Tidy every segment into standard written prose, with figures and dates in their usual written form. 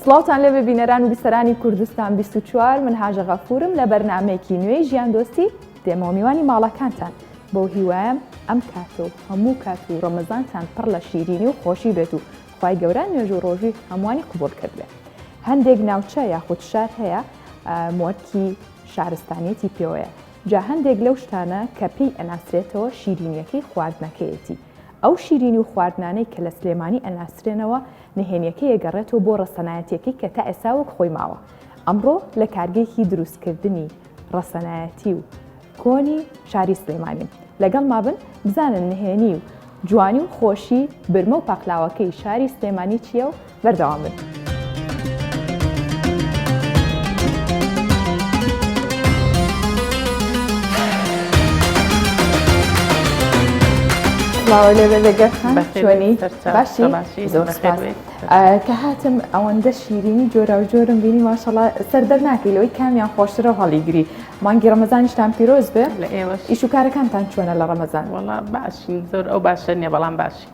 سڵاوتان لێبێ بینەران و بیسەرانی کوردستان 24 من هاژە غەفورم لە بەرنمەیەکی نوێی ژیان دۆستی دێمەوە میوانی ماڵەکانتان بەو هیوایەم ئەم کاتە و هەموو کات و ڕەمەزانتان پڕ لە شیرینی و خۆشی بێت و خوای گەورە نوێژ و ڕۆژووی هەمووانی قبوڵ کردبێ. هەندێک ناوچە یاخود شار هەیە مۆرکی شارستانیەتی پێوەیە جا هەندێک لەو شتانە کە پێی ئەناسرێتەوە شیرینیەکەی خواردنەکەیەتی ئەو شیرینی و خواردنانەی کە لە سلێمانی ئەناسرێنەوە نهێنیەکەی ئەگەڕێتەوە بۆ ڕەسەنایەتیەکەی کە تا ئێستا وەک خۆی ماوە ئەمڕۆ لە کارگەیەکی دروستکردنی ڕەسەنایەتی و کۆنی شاری سلێمانیم لەگەڵما بن بزانن نهێنی و جوانی و خۆشی برمە و پاقلاوەکەی شاری سلێمانی چییە و بەردەوام بن. سڵاو لێ بێ خان چۆنی باشی زۆر سپاس کە هاتم ئەوەندە شیرینی جۆراوجۆرم بینی ماشەڵا سەر دەرناکەی لەوەی کامیان خۆشترە و هەڵیگری مانگی ڕەمەزانیشتان پیرۆز بێ لە ئێوەش ئیش و کارەکانتان چۆنە لە ڕەمەزان؟ وەڵا باشین زۆر ئەو باشە نییە بەڵام باشین.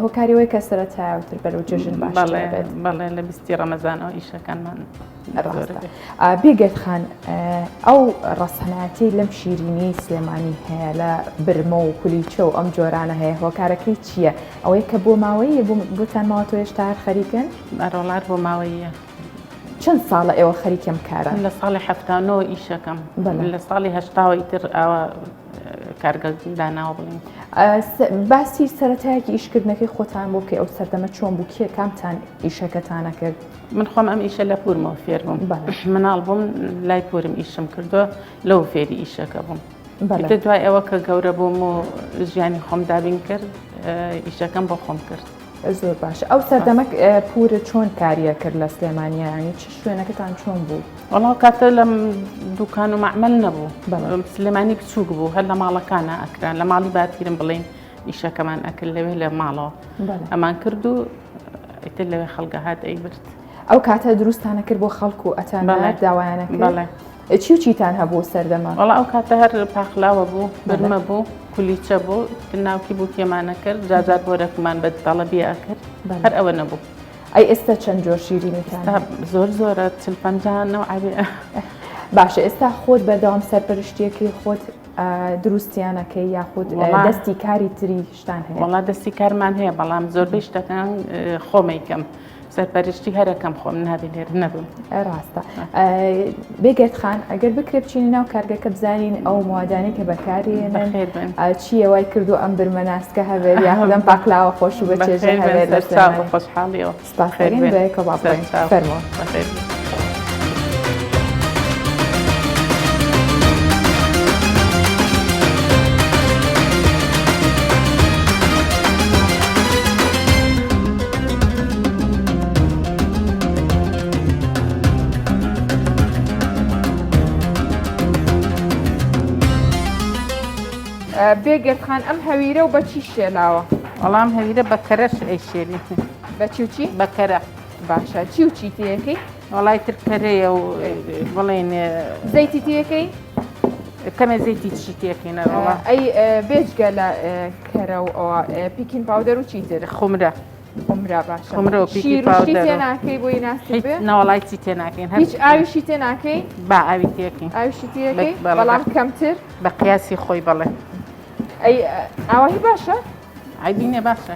هۆکاری ئەوەی کە سەرەتایەوتر بەرەو جەژن باشتر بەڵێ بێت. بەڵێ لە بیستی ڕەمەزانەوە ئیشەکانمان زۆر ڕاستە. بێ. بێگەرد خان ئەو ڕەسەنایەتیەی لەم شیرینیەی سلێمانی هەیە لە برمە و کولیچە و ئەم جۆرانە هەیە هۆکارەکەی چییە؟ ئەوەی کە بۆ ماوەیە بۆتان ماوەتەوە هێشتا هەر خەریکن؟ ئەرەوەڵا هەر بۆ ماوەییە. چەند ساڵە ئێوە خەریکی ئەم کارەن؟ من لە ساڵی 79 ئیشەکەم بەڵێ. لە ساڵی هەشتاوە ئیتر ئاوا کارگە داناوە بڵێین. باسی سەرەتایەکی ئیشکردنەکەی خۆتان بۆ بکەی ئەو سەردەمە چۆن بوو کێ کامتان ئیشەکەتانە کرد؟ من خۆم ئەم ئیشە لە پورمەوە فێر بووم بەڵێ. مناڵ بووم لای پورم ئیشم کردووە لەو فێری ئیشەکە بووم. بەڵێ. ئیتر دوای ئەوە کە گەورە بووم و ژیانی خۆم دابین کرد ئیشەکەم بۆ خۆم کرد. زۆر باشە ئەو سەردەمە پورە چۆن کاریە کرد لە سلێمانیا ینی چ شوێنەکەتان چۆن بوو؟ وەڵا کاتە لە دوکان و مەعمەل نەبوو سلێمانی بچووک بوو هەر لە ماڵەکانە ئەکران لە ماڵی باپیرم بڵین ئیشەکەمان ئەکرد لەوێ لە ماڵەوە ئەمان کرد و ئیتر لەوێ خەڵگە هات ئەیبرد. ئەو کاتە دروستانە کرد بۆ خەڵک و ئەتان داوایانە کرد؟ چی و چیتان هەبوو سەردەمە؟ وەڵا ئەو کاتە هەر پاقلاوە بوو، برمە بوو، کولیچە بوو، ناوکی بووکێمان ئەکرد، جارجار بۆرەکمان بە تەڵەبیە ئەکرد، هەر ئەوە نەبوو. ئەی ئێستا چەند جۆر شیرینیتان هەیە؟ زۆر زۆرە، 40 50 نەوع بێ. باشە ئێستا خۆت بەردەوام سەرپەرشتیەکەی خۆت دروستیانەکەی یاخود دەستی کاری تری شتان هەیە؟ وەڵا دەستی کارمان هەیە بەڵام زۆربەی شتەکان خۆمەیکەم. سەرپەرشتی هەرەکەم خۆم نابێ لێرە نەبم. ڕاستە بێگەرد خان ئەگەر بکرێ بچینە ناو کارگەکە بزانین ئەو موادانەی کە بەکارێنن چییە وای کردو ئەم برمە ناسکە هەبێت یاخود ئەم پاکلاوە خۆش و بەچێژە هەبێت لە سەرچاو خۆشحاڵیەوە سپاس دەکەین بەیەکەوە با بڕۆین فەرموو. بەخێر بێن. بێگەرد خان ئەم هەویرە و بەچی شێلاوە؟ وەڵام هەویرە بە کەرەش ئەیشێلی. بە چی و چی؟ بە کەرە. باشە چی و چی تێەکەی؟ وەڵای تر کەرەیە و بڵێن زەیتی تێەکەی؟ کەمێ زەیتی چی تێکەینە وەڵا. ئەی بێجگە لە کەرە و ئەوە پیکین پاودەر و چیتر؟ خومرە. خومرە باشە. خومرە و پیکی شیر و شتی پاودەر و- تێ ناکەی بۆی ناسک هیچ بێ؟ نەوەڵای چی تێ ناکەین هەر هیچ ئاویشی تێ ناکەی؟ با ئاوی تێکەین. ئاویشی تێکەی بەڵێ. بەڵام کەمتر؟ بە قیاسی خۆی بەڵێ. ئەی ئاواهی باشە؟ عەیبی نییە باشە.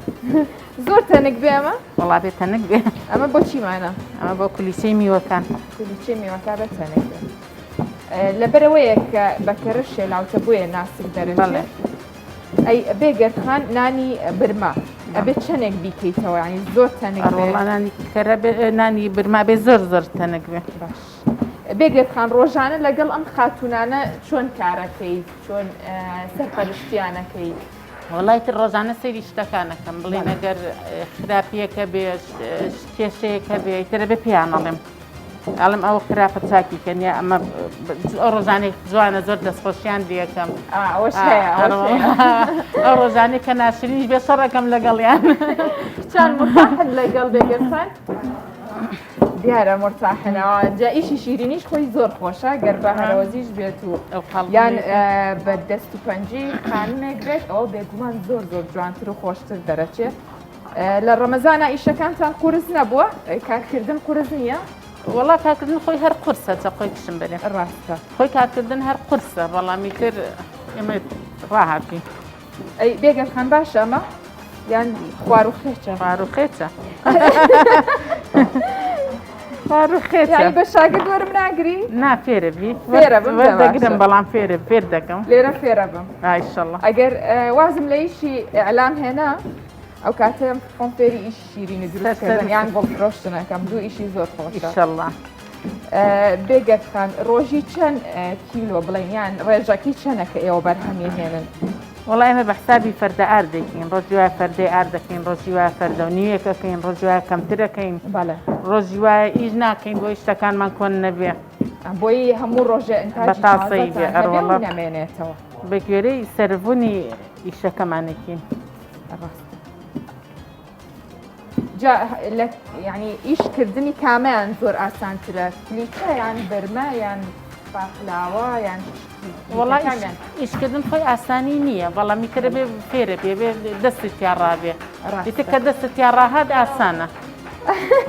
زۆر تەنک بێ ئەمە؟ وەڵا بێ تەنک بێ. ئەمە بۆ چیمانە؟ ئەمە بۆ کولیچەی میوەکان. کولیچەی میوەکان بێ تەنک بێ. لەبەرئەوەیە کە بە کەرە شێلاوتە بۆیە ناسک دەرەچێ. ئەی بێگەرد خان نانی برما ئەبێ چەندێک بیکەیتەوە ینی زۆر تەنک بێ؟ وەڵا نانی کەرە بێ نانی برما بێ زۆر زۆر تەنک بێ. باش بێگەرد خان ڕۆژانە لەگەڵ ئەم خاتوونانە چۆن کارەکەی چۆن سەرپەرشتیانەکەی؟ وەڵای تر ڕۆژانە سەیری شتەکانەکەم بڵێن ئەگەر خراپیەکە بێ کێشەیەکە بێ ئیتر ئەبێ پێیان ئەڵێم. ئەڵم ئەوە خراپە چاکی کەن یا ئەمە ئەو ڕۆژانەی جوانە زۆر دەستخۆشیان لەکەم ئەو ڕۆژانەی کە ناشرینیش بێ شەڕەکەم لەگەڵیان کچان مرتاحن لەگەڵ بێگەرسان دیارە مرتاحنەوە جا ئیشی شیرینیش خۆی زۆر خۆشە گەر بە هەرەوەزیش بێت و یان بە دەست و پەنجی خانمێک بێت ئەوە بێگومان زۆر زۆر جوانتر و خۆشتر دەرەچێت. لە ڕەمەزانا ئیشەکانتان قورس نەبووە؟ کارکردن قورس نییە؟ وەڵا کارکردن خۆی هەر قورسە چەقۆی کشم بەرێ. ڕاستە. خۆی کارکردن هەر قورسە بەڵام ئیتر ئێمە ڕاهاتین. ئەی بێگەرد خان باشە ئەمە یان خوار و خێچە؟ خوار و خێچە. خوار و خێچە. یانی بە شاگرد وەرم ناگری؟ نا فێرە بی. فێرە بم وەردەگرم بەڵام فێرە فێر دەکەم. لێرە فێرە بم. ئایشەڵا. ئەگەر وازم لە ئیشی ئیعلام هێنا ئەو کاتە خۆم فێری ئیشی شیرینی دروست کردن یان گوڵ فرۆشتن ئەکەم دوو ئیشی زۆر خۆشە. ئیشەڵا. بێگەرد خان ڕۆژی چەند کیلۆ بڵێن یان ڕێژەکەی چەنە کە ئێوە بەرهەمی هێنن؟ وەڵا ئێمە بە حسابی فەردە ئارد دەکەین ڕۆژی وایە فەردەی ئارد دەکەین ڕۆژی وایە فەردە و نیوێک ئەکەین ڕۆژی وایە کەمتر ئەکەین بەڵێ ڕۆژی وایە ئیش ناکەین بۆی شتەکانمان کۆن نەبێ بۆی هەموو ڕۆژێ بە ئینتاجی تاسەی بێ تازەتان هەبێ و ئەروەڵا نەمێنێتەوە بە گوێرەی سەرڤونی ئیشەکەمانێکین ڕاستە جا لە یعنی ئیش کردنی کامیان زۆر ئاسانترە کلیچە یان بەرمە یان باقلاوە یان وەڵا ئیشکردن خۆی ئاسانی نییە بەڵام میکرە بێ فێرە بێ بێ دەستت تیا ڕابێ ئیتر کە دەستت تیا ڕاهات ئاسانە.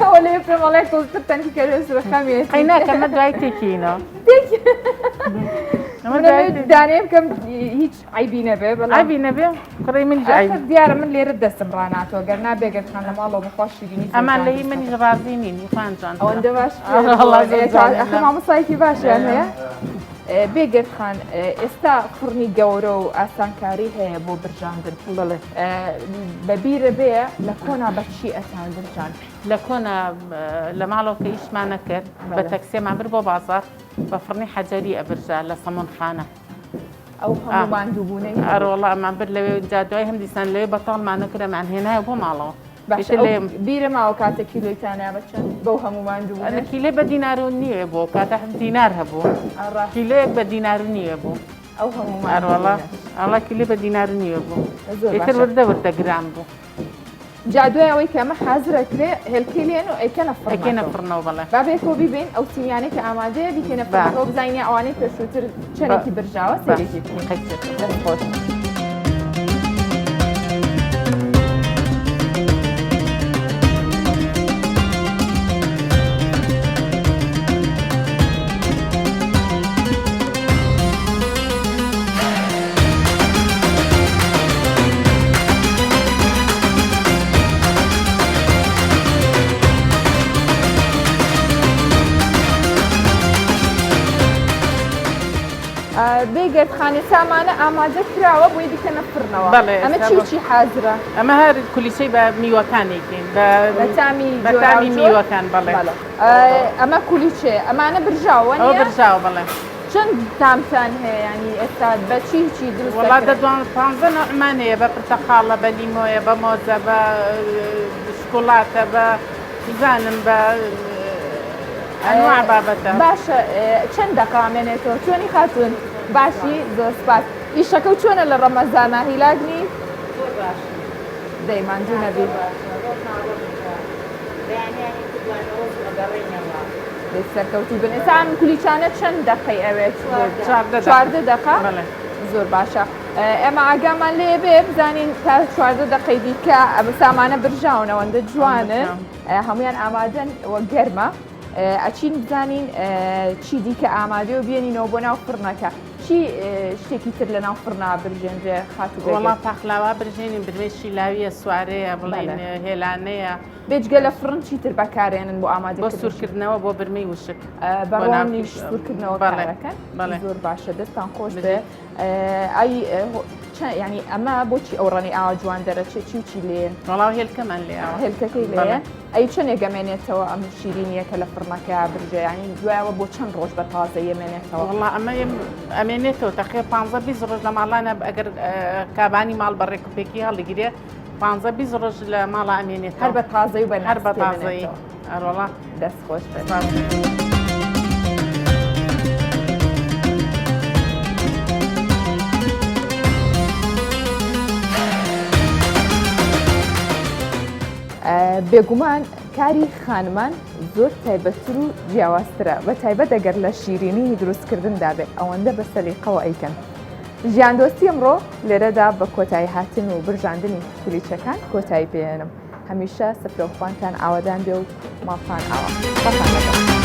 ئەوە لێ پێم ئەڵێ تۆزتر تەنکی کەرێ سرەخەمێتی قەی ناکەمە دوای تێکینەوە دانێ بکەم هیچ عەیبی نەبێ بەڵام عەیبی نەبێ کوڕی منیش عەیب ئاخر دیارە من لێرە دەستم ڕاناتوە گەر نا بێگەرد خان لە ماڵەوە بەخوا شیرینی زۆر ئەمان جوان لە هی دروست منیش دەکەن. ڕازی نین خان جوان ئەوەندە باش ئەوەڵا زۆر جوانە. ئەخە مامۆستایەکی باشیان هەیە ئێ، بێگەرد خان ئێ، ئێستا فڕنی گەورە و ئاسانکاری هەیە بۆ برژاندن بەڵێ ئێ، بە بیرە بێ لە کۆنا بە چی ئەتان برژان لە کۆنا لە ماڵەوە کە ئیشمان نەکرد بە بەڵێ. تەکسێمان برد بۆ بازاڕ بە فڕنی حەجەری ئەبرژا لە سەمونخانە ئەو هەموو ماندووبوونەی هەبوو. ئەرۆڵا ئەمان برد لەوێ جا دوای هەم دیسان لەوێ بەتاڵمان نەکرد ئەمان هێنایە بۆ ماڵەوە. باشە ئیتر ئەو لێم بیرە ماوە کاتە کیلۆیتانە بە چەند بەو هەموو ماندووبوونە؟ کیلێ بە دینار و نیوێ بوو کاتە دینار هەبوو ڕاست کیلۆیەک بە دینار و نیوێ بوو. ئەو هەموو ئەرۆڵا ماندووبوونەش. ئەڵا کیلێ بە دینار و نیوێ بوو. زۆر ئیتر باشە. وردە وردە گران بوو. جا دوای ئەوەی کە ئەمە حازر ئەکرێ هێلکەی لێن و ئەیکەنە ئەیکەنە فڕنەکەوە. فڕنەوە بەڵێ. با بەیەکەوە بیبەین ئەو سینیانەی کە ئامادەیە بیکەینە با. فڕنەکەوە بزانین یا ئەوانەی پێشووتر چەندێکی برژاوە با. سەیرێکی بکەین. قەیچێک. دەست خۆش. بێگەرد خانێ سامانە ئامادە کراوە بۆی بیکەنە فڕنەوە بەڵێ، ئەمە ئێستا چی و بۆ- چی حازرە ئەمە هەر کولیچەی بە میوەکانێکین بە بە تامی بە تامی جۆراوجۆر؟ میوەکان بەڵێ بەڵێ. ئەمە کولیچەیە ئەمانە برژاوە ئەوە نییە؟ برژاوە بەڵێ چەند تامتان هەیە یانی ئێستا بە چی چی دروست وەڵا دەکرێن؟ دە دوان پانزە نەوعمان هەیە بە پرتەقاڵە بە لیمۆیە بە مۆزە بە شکوڵاتە بە بزانم بە ئەنواع بابەتە. باشە چەند دەقە ئەمێنێتەوە چۆنی خاتوون باشی زۆر سپاس ئیشەکە و چۆنە لە ڕەمەزانا هیلاک نی؟ زۆر باشم. دەی ماندوو نەبی. زۆر باشە ڕۆژ نا ڕۆژ بەیانیانی کردوانەوە زوو ئەگەڕێینەوە. دەی سەرکەوتوو بن ئێستا ئەم کولیچانە چەند دەقەی ئەوێت؟ 14 14 دەقە؟ بەڵێ. زۆر باشە ئێمە ئاگامان لێ بێ بزانین تا 14 دەقەی دیکە ئەمە سامانە برژاون ئەوەندە جوانن هەمویان ئامادەن وە گەرمە ئەچین بزانین چی دیکە ئامادە و بێنینەوە بۆ ناو فڕنەکە چی شتێکی تر لە ناو فڕنا برژێنرێ خاتوو بێگەرد؟ وەڵا پاقلاوە برژێنین برمەی شیلاویە سوارەیە بڵێن هێلانەیە بێجگە لە فڕن چیتر بەکارێنن بۆ ئامادە بۆ سوورکردنەوە بۆ برمەی وشک بە ڕۆنیش سوورکردنەوە کارەکەن زۆر باشە دەستان خۆش بێ ئەی ینی ئەمە بۆچی ئەو ڕەنی ئاوا جوان دەرەچێت چی و چی لێن وەڵاو هێلکەمان لێ هێلکەکەی لێ ئەی چەندێک ئەمێنێتەوە ئەم شیرینیە کە لە فڕنەکە برژێ ینی دوایەوە بۆ چەند ڕۆژ بە تازە یەمێنێتەوە وەڵا ئەمە ئەمێنێتەوە تەقێ 15 20 ڕۆژ لە ماڵانە ئەگەر کابانی ماڵ بە ڕێک و پێکی هەڵیگرێ 15 20 ڕۆژ لە ماڵا ئەمێنێتەوە هەر بە تازەی و بە هەر بە تازەیی ئەرۆڵا دەست خۆش بێت. بێگومان کاری خانمان زۆر تایبەتتر و جیاوازترە بە تایبەت ئەگەر لە شیرینی دروستکردندا بێت ئەوەندە بە سەلیقەوە ئەیکەن. ژیاندۆستی ئەمڕۆ لێرەدا بە کۆتایی هاتن و برژاندنی کولیچەکان کۆتایی پێێنم. هەمیشە سفرە و خوانتان ئاوەدان بێ و ماڵتان ئاوا. خواتان لەگەڵ.